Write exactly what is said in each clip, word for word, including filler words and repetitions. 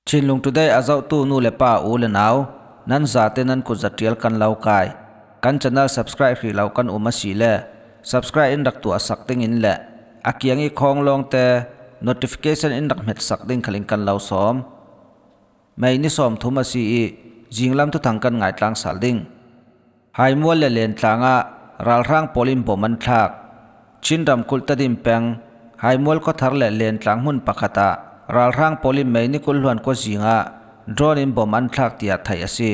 Chinlung Today a zohtu nu le pa, u le nau, nan zate nan kut za tial kan lo kai. Kan channel subscribe hrih lo kan um a si le, subscribe in rak tuah sak dingin le a kiang i khawng lawngte notification in rak hmet sak ding khalin kan lo sawm. May ni sawm thum a si i zinglam thuthang kan ngaitlang sal ding. Haimual le Lentlang ah ralhrang pawl in bom an thlak. Chin ramkulh Tedim peng Haimual khuathar le Lentlang hmun pakhat ah ralhrang pawl in May ni kul hluan kua zing ah drone in bom an thlak tiah theih a si.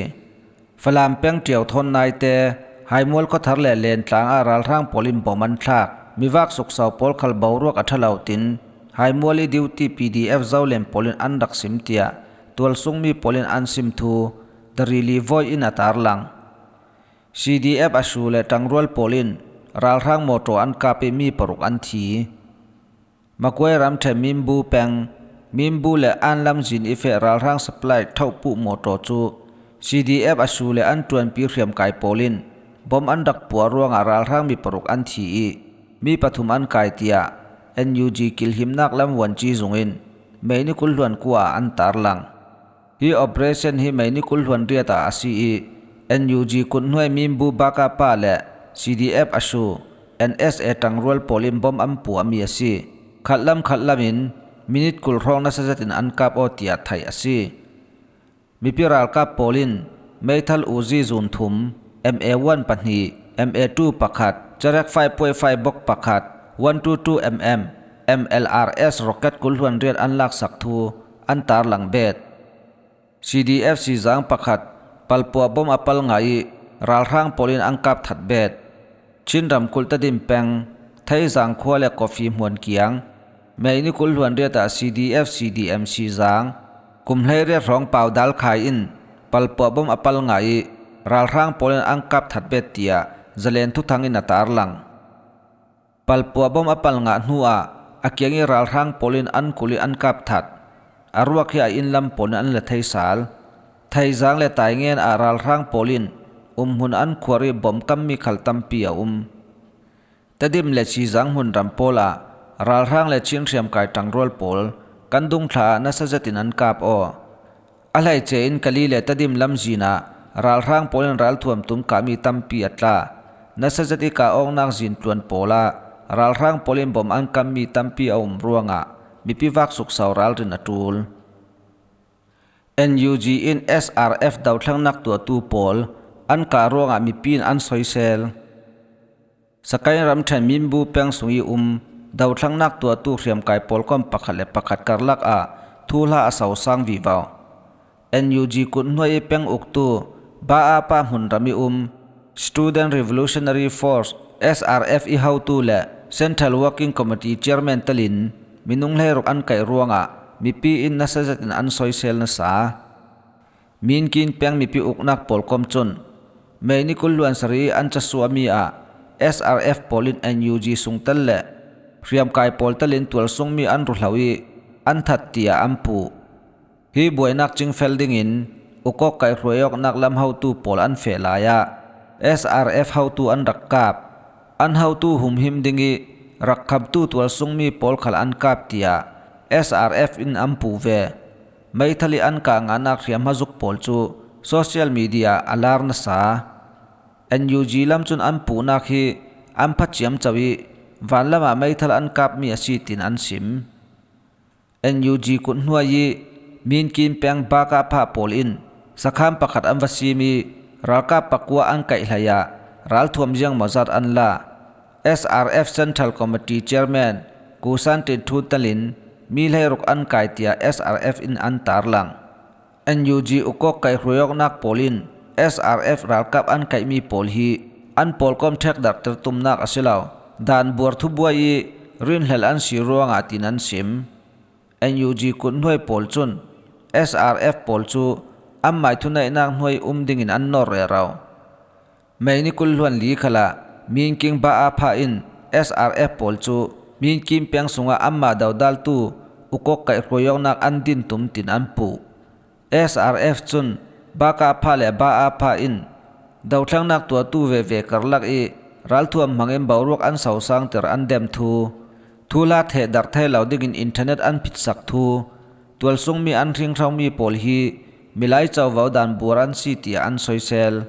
Falam peng Tiau Thawn Naite Haimual khuathar le Lentlang ah ralhrang pawl in bom an thlak. Mivak suksau pawl khal boruak a ṭha lo tin Haimual i duty P D F Zoland pawl in an rak sim tiah tualsung mi pawl in an sim thu The Riley Voice in a tarlang. C D F Ashu le ṭangrual pawl in ralhrang mawtaw an kap i mi paruk an thi. Magway ramṭhen Minbu peng Minbu le An lamzin i feh ralhrang supply thohpuh mawtaw cu C D F Ashu le an ṭuanpi hriamkai pawl in bom an rak puah ruangah ralhrang mi paruk an thi i mi pathum an kai tiah N U G kilhimnak lam vuanci zung in May ni kul hluan kua ah an tarlang. Hi operation hi May ni kul hluan riat ah a si i, N U G kuthnuai Minbu Baka pa le C D F Ashu, N S A ṭangrual pawl in bom an puahmi a si. Khatlam khatlam in minit kul hrawng nasa zetin an kap aw tiah theih a si. Mipi ralkap pawl in meithal Uzi zun thum, M A one pahnih, M A two pakhat, Charek five point five bawk pakhat, one two two M M, M L R S rocket kul hluan riat an laksak thu an tarlang bet. C D F Sizang pakhat palpuah bom a pal ngah i ralhrang pawl in an kap that bet. Chin ramkulh Tedim peng Theizang khua le Coffee hmuan kiang May ni kul hluan riat ah C D F C D M Sizang kum hleiriat hrawng Pau Dal Khai in palpuah bom a pal ngah i ralhrang pawl in an kap that bet tiah Zalen thuthang in a tarlang. Palpuah bom a pal ngah hnuah a kiang i ralhrang pawl in an kulh i an kap that. A ruak hi a inn lam pawl in an la thei sal. Theizang le Taingen ah ralhrang pawl in umhmun an khuar i bom kammi khal tampi a um. Tedim le Sizang hmunram pawl ah ralhrang le Chin hriamkai ṭangrual pawl kan dungthla ah nasa zetin an kap aw. A hleice in Kali le Tedim lamzin ah ralhrang pawl in ralthuam tum kahmi tampi a tla. Nasa zet i kah awknak zin tluan pawl ah ralhrang pawl in bom an kammi tampi a um ruangah mipi vak suksau ralrin a ṭul. N U G in S R F dothlennak tuahtu pawl an kah ruangah mipi in an soisel. Sakain ramṭhen Minbu peng sung i um dothlennak tuahtu hriamkai pawlkom pakhat le pakhat karlak ah thuhla a sosang vivo. N U G kuthnuai i peng uktu Ba Apa hmunram i um Student Revolutionary Force, S R F i hotu le Central Working Committee Chairman telin minung hleiruk an kaih ruangah mipi in nasa zetin an soisel nasa. Minkin peng mipi uknak pawlkom cun May ni kul hluan sarih an casuahmi ah S R F pawl in N U G sungtel le hriamkai pawl telin tualsungmi an ruhlo i an that tiah an puh. Hi buainak cingfel dingin ukawk kaihhruai awknak lam hotu pawl an feh lai ah S R F hotu an rak kap. An hotu humhim ding i rak khamtu tualsungmi pawl khal an kap tiah S R F in an puh ve. Meithal i an kah ngahnak hriamhma zuk pawl cu social media a lar nasa. N U G lam cun an puhnak hi an pha ciamco i vanlam ah meithal an kapmi a si tiin an sim. N U G kuthnuai i Minkin peng Baka phah pawl in sakhan pakhat an va sim i ralkap pakua an kaih hlei ah ralthuam ziangmawzat an la. S R F Central Committee Chairman Kusan Tin Thun telin mi hleiruk an kai tiah S R F in an tarlang. N U G ukawk kaihhruai awknak pawl in S R F ralkap an kaihmi pawl hi an pawlkom ṭhekdarhter tumnak a si lo, dan buar thubuai i rinhlel an si ruangah tiin an sim. N U G kuthnuai pawl cun S R F pawl cu anmai thuneihnak hnuai um dingin an nawr rero. May ni kul hluan li khalah Minkin Ba Apa in S R F pawl cu Minkin peng sungah anmah dodaltu ukawk kaihhruai awknak an din tum tiin an puh. S R F cun Baka phah le Ba Apa in dothlennak tuahtu veve karlak i ralthuam hmangin boruak an sosangter an dem thu, thuhla thehdarh thei lo dingin internet an phitsak thu, Tualsungmi an hringhraumi pawl hi milai covo dan buar an si tia an soisel.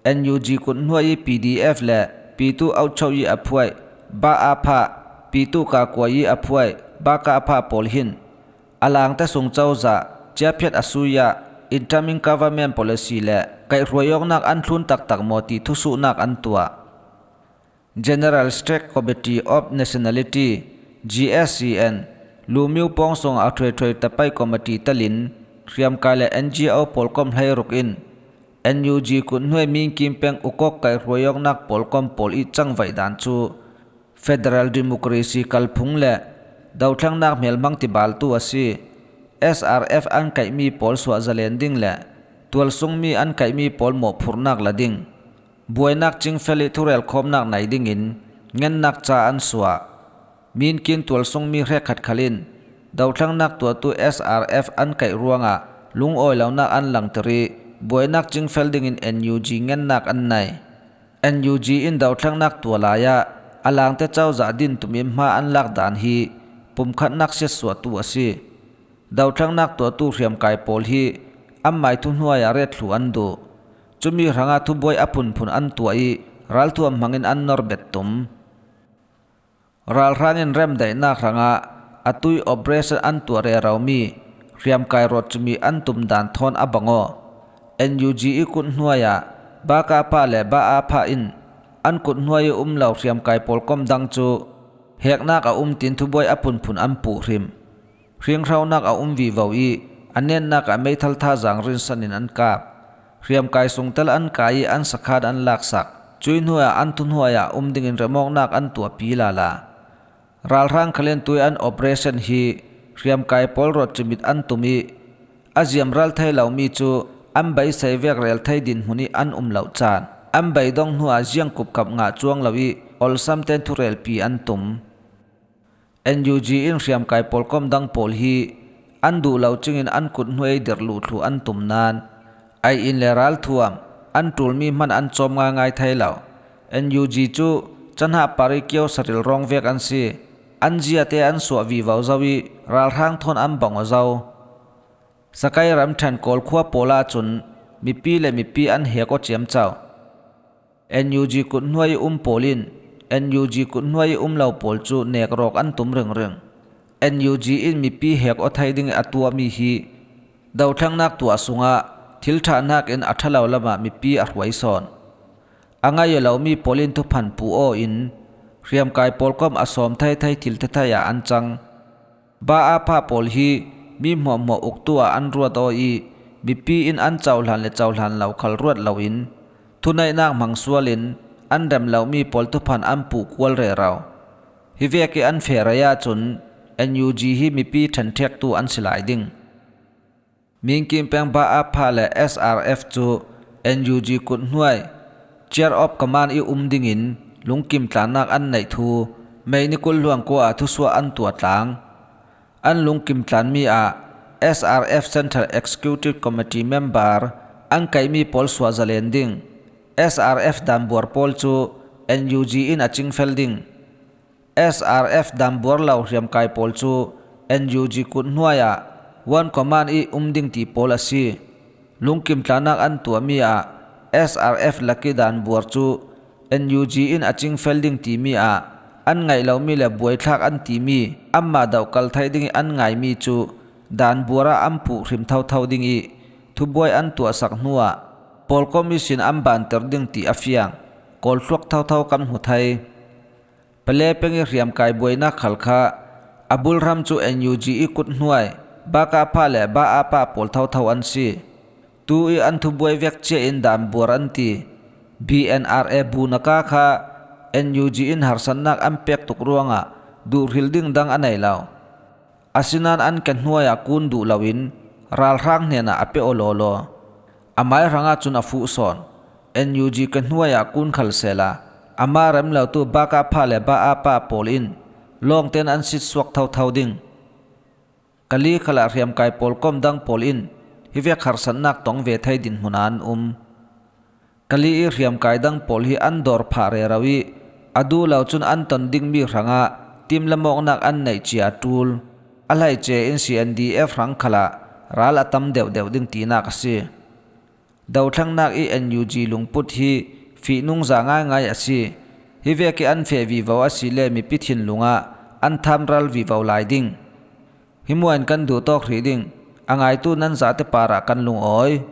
N U G kuthnuai i P D F le Pitu Autcho i a phuai, Ba A Pha, Pitu Kakua i a phuai, Ba Ka Pha pawl hin a langte sung cozah, ciaphiat a suia, incoming government policy le kaihruaiawknak an thlun taktak maw ti thusuhnak an tuah. General Strike Committee of Nationality, G S C N, Lumiu pawngsung a thuaithuai tapai committee telin hriamkai le N G O pawlkom hleiruk in N U G kuthnuai Mingkim peng ukok kaihruaiawknak pawlkom pawl i cangvaih dan cu federal democracy kalphung le dothlennak hmelhmang tibaltu a si. S R F an kaihmi pawl suahzalen ding le tualsungmi an kaihmi pawl mawhphurhnak la ding, buainak cingfel i thurelkhawmnak nei dingin ngennak ca an suah. Minkin tualsungmi hrekkhat khal in dothlennak tuahtu S R F an kaih ruangah lungawi lonak an langter i buainak cingfel dingin N U G ngennak an nei. N U G in dothlennak tua lai-ah a langte cozah din tumin hma an lak dan hi pumkhatnak siatsuahtu a si. Dothlennak tuahtu hriamkai pawl hi anmai thuhnuai-ah ret thluh an duh. Cumi hrangah thubuai a phunphun an tuah i ralthuam hmangin an norbet tum. Ralhrang in remdaihnak hrangah a tui operation an tuah reromi hriamkai rawt cumi an tum dan thawn a bang aw. N U G i kuthnuai-ah Ba Ka Pha le Ba A Pha in an kuthnuai i um lo hriamkai pawlkom dang cu heknak a um tin thubuai a phunphun an puhhrim. Hringhronak a um vivo i a nennak ah meithal thazang rinsan in an kap. Hriamkai sungtel an kai i an sakhan an laksak. Cui hnuai ah an thuhnuai ah um dingin remawknak an tuahpi lala. Ralhrang khal in tui an operation hi hriamkai pawl rawt cimit an tum i a ziamral thei lomi cu an beisei vek rel thei dinhmun i an um lo caan an beidong hnuah ziang kupkap ngah cuang lo i olsam ten thurelpi an tum. N U G in hriamkai pawlkom dang pawl hi an duh lo cingin an kuthnuai dirh luh thluh an tum nain, aiin le ralthuam, an ṭulmi hman an cawm ngaingai thei lo. N U G cu canhah par i kio saril rawng vek an si. An ziate an suah vivo zo i ralhrang thawn an bang aw zo. Sakai ramṭhen Kawl khua pawl ahcun mipi le mipi an hek aw ciamco. N U G kuthnuai i um pawl in N U G kuthnuai i um lo pawl cu nekrawk an tum ringring. N U G in mipi hek aw thei ding i a tuahmi hi dothlennak tuah sungah thil ṭhahnak in a ṭha lo lamah mipi a hruai sawn. A ngai aw lomi pawl in thuphan puh aw in hriamkai pawlkom a sawm thei thei thil thethei ah an cang. Ba A Pha pawl hi mi hmuahhmuah uktu ah an ruat aw i mipi in an cohlan le cohlan lo khal ruat loin thuneihnak hmang sual in an rem lomi pawl thuphan an puh kual rero. Hi vek i an feh rei ahcun N U G hi mipi ṭhenṭhektu an si lai ding. Mingkim peng Ba A Pha le S R F cu N U G kuthnuai Chair of Command i um dingin lungkim tlannak an neih thu May ni kul hluan kua ah thusuah an tuah tlang. An lungkim tlanmi ah S R F Central Executive Committee member an kaihmi pawl suah zalen ding. S R F danbuar pawl cu N U G in a cingfel ding. S R F danbuar lo hriamkai pawl cu N U G kuthnuai ah One Command i um ding ti pawl a si. Lungkim tlannak an tuahmi ah S R F laki danbuar cu N U G in a cingfel ding timi ah an ngaih lomi le buaithlak an timi anmah dohkal thei ding i an ngaimi cu danbuar ah an puh hrim thotho ding i thubuai an tuahsak hnuah pawlkom ihsin an banter ding ti a fiang kawl thluak thotho kan hmu thei. Pale peng i hriamkai buainak khal kha a bulhram cu N U G i kuthnuai Ba Ka Pha le Ba A Pha pawl thotho an si. Tu i an thubuai vek cia in danbuar an ti. B N R A bu naka kha N U G in harsatnak an pek tuk ruangah duhhril ding dang a nei lo. Asinain an ke hnuai ah kun duh loin ralhrang hnenah a pe aw lawlaw. Amai hrangah cun a fuh sawn. N U G ke hnuai ah kun khal sehla ama rem lotu Ba Ka Pha le Ba A Pha pawl in lawngten an sitsuak thotho ding. Kali khalah hriamkai pawlkom dang pawl in hi vek harsatnak tong ve thei dinhmun ah an um. Kali i hriamkai dang pawl hi an dawr phah rero i a duh lo cun an ton dingmi hrangah timlam awknak an neih cia a ṭul. A hleice in C N D F hrang khalah ral a tam deuhdeuh ding tinak a si. Dothlennak i N U G lungput hi fihnungza ngaingai a si. Hi vek i an feh vivo a si le mipi thinlungah an thamral vivo lai ding. Hi muan kan duhtawk hrih ding. A ngaitu nan zate parah kan lungawi.